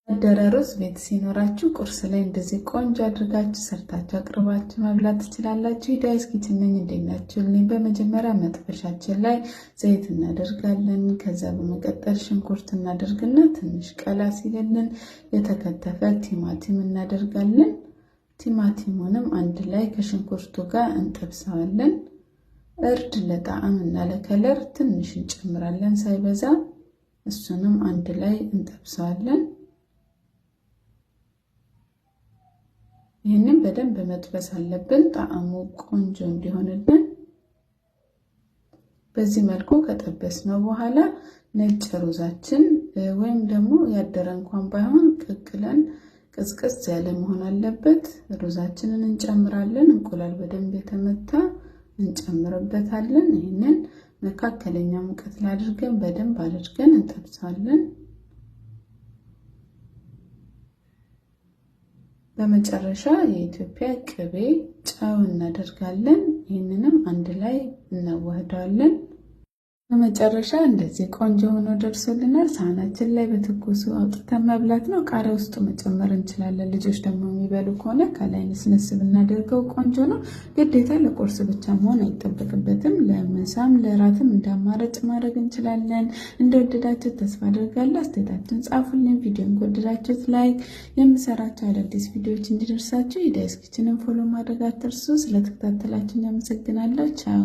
ያደረ ሩዝ ቤት ሲኖራችሁ ቁርስ ላይ እንደዚህ ቆንጆ አድርጋችሁ ሰርታችሁ አቅርባችሁ መብላት ትችላላችሁ። ሂዳያስ Kitchen ነኝ። እንዴት ናችሁልኝ? በመጀመሪያ መጥበሻችን ላይ ዘይት እናደርጋለን። ከዛ በመቀጠል ሽንኩርት እናደርግና ትንሽ ቀላ ሲልልን የተከተፈ ቲማቲም እናደርጋለን። ቲማቲሙንም አንድ ላይ ከሽንኩርቱ ጋር እንጠብሰዋለን። እርድ ለጣዕም እና ለ color ትንሽ እንጨምራለን ሳይበዛ። እሱንም አንድ ላይ እንጠብሰዋለን። ይህንን በደንብ መጥበስ አለብን፣ ጣዕሙ ቆንጆ እንዲሆንልን። በዚህ መልኩ ከጠበስነው በኋላ ነጭ ሩዛችን ወይም ደግሞ ያደረ እንኳን ባይሆን ቀቅለን ቅዝቅዝ ያለ መሆን አለበት። ሩዛችንን እንጨምራለን። እንቁላል በደንብ የተመታ እንጨምርበታለን። ይህንን መካከለኛ ሙቀት ላይ አድርገን በደንብ አድርገን እንጠብሳለን። በመጨረሻ የኢትዮጵያ ቅቤ፣ ጨው እናደርጋለን። ይህንንም አንድ ላይ እናዋህደዋለን። በመጨረሻ እንደዚህ ቆንጆ ሆኖ ደርሶልናል። ሳህናችን ላይ በትኩሱ አውጥተን መብላት ነው። ቃሪያ ውስጡ መጨመር እንችላለን። ልጆች ደግሞ የሚበሉ ከሆነ ከላይ ንስንስ ብናደርገው ቆንጆ ነው። ግዴታ ለቁርስ ብቻ መሆን አይጠበቅበትም። ለምሳም ለራትም እንዳማረጭ ማድረግ እንችላለን። እንደወደዳችሁት ተስፋ አድርጋለሁ። አስተያየታችሁን ጻፉልኝ። ቪዲዮን ከወደዳችሁት like፣ የምሰራቸው አዳዲስ ቪዲዮዎች እንዲደርሳችሁ ሂዳያስ Kitchen ን follow ማድረግ አትርሱ። ስለተከታተላችሁኝ አመሰግናለሁ። ቻው።